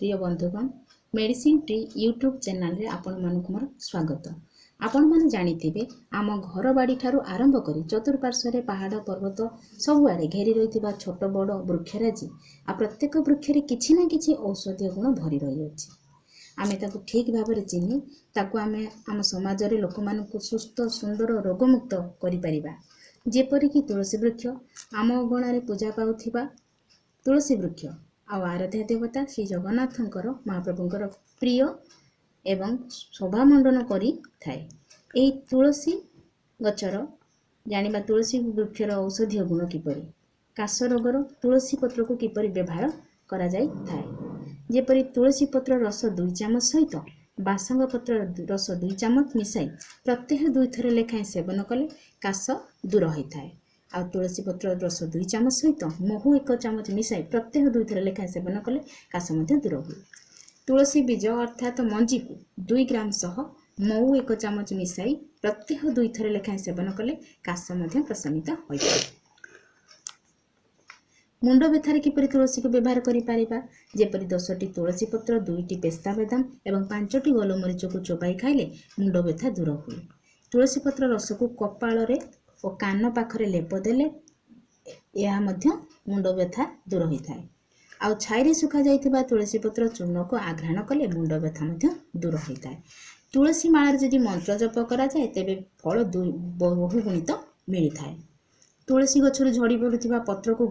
ପ୍ରିୟ ବନ୍ଧୁଗଣ, medicine tree YouTube ଚ୍ୟାନେଲ୍ରେ ଆପଣମାନଙ୍କୁ ମୋର ସ୍ୱାଗତ। ଆପଣମାନେ ଜାଣିଥିବେ, ଆମ ଘର ବାଡ଼ିଠାରୁ ଆରମ୍ଭ କରି ଚତୁଃପାର୍ଶ୍ୱରେ ପାହାଡ଼ ପର୍ବତ ସବୁଆଡ଼େ ଘେରି ରହିଥିବା ଛୋଟ ବଡ଼ ବୃକ୍ଷରାଜି, ଆଉ ପ୍ରତ୍ୟେକ ବୃକ୍ଷରେ କିଛି ନା କିଛି ଔଷଧୀୟ ଗୁଣ ଭରି ରହିଅଛି। ଆମେ ତାକୁ ଠିକ୍ ଭାବରେ ଚିହ୍ନି ତାକୁ ଆମେ ଆମ ସମାଜରେ ଲୋକମାନଙ୍କୁ ସୁସ୍ଥ, ସୁନ୍ଦର, ରୋଗମୁକ୍ତ କରିପାରିବା। ଯେପରିକି ତୁଳସୀ ବୃକ୍ଷ, ଆମ ଅଗଣାରେ ପୂଜା ପାଉଥିବା ତୁଳସୀ ବୃକ୍ଷ ଆଉ ଆରାଧ୍ୟ ଦେବତା ଶ୍ରୀ ଜଗନ୍ନାଥଙ୍କର, ମହାପ୍ରଭୁଙ୍କର ପ୍ରିୟ ଏବଂ ଶୋଭାମଣ୍ଡନ କରିଥାଏ। ଏହି ତୁଳସୀ ଗଛର ଜାଣିବା, ତୁଳସୀ ବୃକ୍ଷର ଔଷଧୀୟ ଗୁଣ କିପରି, କାଶ ରୋଗର ତୁଳସୀ ପତ୍ରକୁ କିପରି ବ୍ୟବହାର କରାଯାଇଥାଏ। ଯେପରି ତୁଳସୀ ପତ୍ର ରସ 2 ଚାମଚ ସହିତ ବାସଙ୍ଗ ପତ୍ର ରସ 2 ଚାମଚ ମିଶାଇ ପ୍ରତ୍ୟହ 2ଥର ଲେଖାଏଁ ସେବନ କଲେ କାଶ ଦୂର ହୋଇଥାଏ। ଆଉ ତୁଳସୀ ପତ୍ର ରସ 2 ଚାମଚ ସହିତ ମହୁ 1 ଚାମଚ ମିଶାଇ ପ୍ରତ୍ୟହ 2ଥର ଲେଖାଏଁ ସେବନ କଲେ କାଶ ମଧ୍ୟ ଦୂର ହୁଏ। ତୁଳସୀ ବୀଜ ଅର୍ଥାତ ମଞ୍ଜିକୁ 2 ଗ୍ରାମ ସହ ମହୁ 1 ଚାମଚ ମିଶାଇ ପ୍ରତ୍ୟହ 2ଥର ଲେଖାଏଁ ସେବନ କଲେ କାଶ ମଧ୍ୟ ପ୍ରଶମିତ ହୋଇଥାଏ। ମୁଣ୍ଡ ବ୍ୟଥାରେ କିପରି ତୁଳସୀକୁ ବ୍ୟବହାର କରିପାରିବା? ଯେପରି 10ଟି ତୁଳସୀ ପତ୍ର, 2ଟି ପେସ୍ତା ବାଦାମ ଏବଂ 5ଟି ଗୋଲମରିଚକୁ ଚୋବାଇ ଖାଇଲେ ମୁଣ୍ଡ ବ୍ୟଥା ଦୂର ହୁଏ। ତୁଳସୀ ପତ୍ର ରସକୁ କପାଳରେ ଓ କାନ ପାଖରେ ଲେପ ଦେଲେ ଏହା ମଧ୍ୟ ମୁଣ୍ଡ ବ୍ୟଥା ଦୂର ହୋଇଥାଏ। ଆଉ ଛାଇରେ ଶୁଖାଯାଇଥିବା ତୁଳସୀ ପତ୍ର ଚୂର୍ଣ୍ଣକୁ ଆଘ୍ରାଣ କଲେ ମୁଣ୍ଡ ବ୍ୟଥା ମଧ୍ୟ ଦୂର ହୋଇଥାଏ। ତୁଳସୀ ମାଳାରେ ଯଦି ମନ୍ତ୍ର ଜପ କରାଯାଏ, ତେବେ ଫଳ ବହୁଗୁଣିତ ମିଳିଥାଏ। ତୁଳସୀ ଗଛରୁ ଝଡ଼ି ପଡ଼ୁଥିବା ପତ୍ରକୁ